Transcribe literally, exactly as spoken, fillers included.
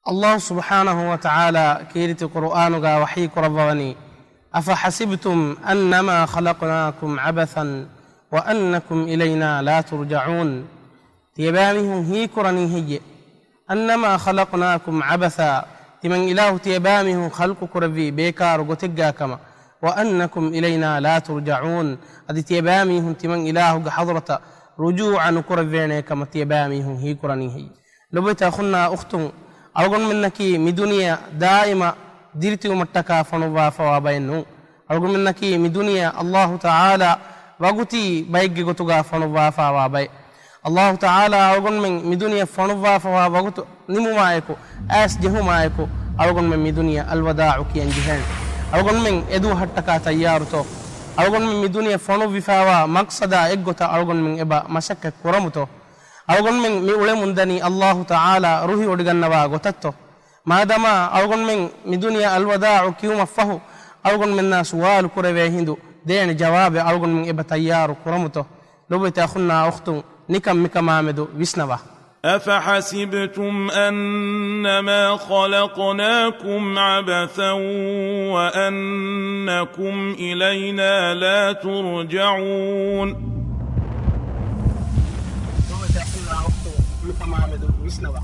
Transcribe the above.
ﷲ ސުބްޙާނަހޫ ވަތަޢާލާ ކީރިތި ޤުރުއާނުގަ ވަޙީ ކުރައްވަވަނީ، أفحسبتم أنما خلقناكم عبثا وأنكم إلينا لا ترجعون. ތިޔަބައިމީހުން ހީކުރަނީ ހެއްޔެ؟ أنما خلقناكم عبثا، ތިމަން އިލާހު ތިޔަބައިމީހުން ޚަލްޤު ކުރެއްވީ ބޭކާރު ގޮތެއްގާ ކަމަށް. وأنكم إلينا لا ترجعون، އަދި ތިޔަބައިމީހުން ތިމަން އިލާހުގެ ޙަޟްރަތަށް ރުޖޫޢަ ނުކުރެއްވޭނޭ ކަމަށް ތިޔަބައިމީހުން ހީކުރަނީ ހެއްޔެ؟ ލޮބުވެތި އަޚުންނާ އުޚްތުން، އަޅުގަނޑުމެންނަކީ މި ދުނިޔެއަށް ދާއިމަށް ދިރިތިއުމަށްޓަކާ ފޮނުއްވާފަވާ ބައެއް ނޫން. އަޅުގަނޑުމެންނަކީ މި ދުނިޔެއަށް ﷲ ތަޢާލާ ވަގުތީ ބައެއްގެ ގޮތުގަ ފޮނުއްވާފަވާ ބައެއް. ﷲ ތަޢާލާ އަޅުގަނޑުމެން މި ދުނިޔެއަށް ފޮނުއްވާފަވާ ވަގުތު ނިމުމާއެކު، އައިސް ޖެހުމާއެކު، އަޅުގަނޑުމެން މި ދުނިޔެއަށް އަލްވަދާޢު ކިޔަން ޖެހޭނެ. އަޅުގަނޑުމެން އެދުވަހަށްޓަކާ ތައްޔާރުތޯ؟ އަޅުގަނޑުމެން މި ދުނިޔެ ފޮނުއްވިފައިވާ މަޤްޞަދާ އެއްގޮތަށް އަޅުގަނޑުމެން އެބަ މަސައްކަތް ކުރަމުތޯ؟ އަޅުގަނޑުމެން މި އުޅެމުންދަނީ ﷲ ތަޢާލާ ރުހިވޮޑިގަންނަވާ ގޮތަށްތޯ؟ މާދަމާ އަޅުގަނޑުމެން މި ދުނިޔެއަށް އަލްވަދާޢު ކިޔުމަށްފަހު، އަޅުގަނޑުމެންނާ ސުވާލު ކުރެވޭ ހިނދު ދޭނެ ޖަވާބެއް އަޅުގަނޑުމެން އެބަ ތައްޔާރު ކުރަމުތޯ؟ ލޮބުވެތި އަޚުންނާ އުޚްތުން، ނިކަން މިކަމާމެދު ވިސްނަވާ. أفحسبتم أنما خلقناكم عبثا وأنكم إلينا لا ترجعون. ލޮބުވެތި އަޚުންނާ އުޚްތުން، މިކަމާމެދު ވިސްނަވާ.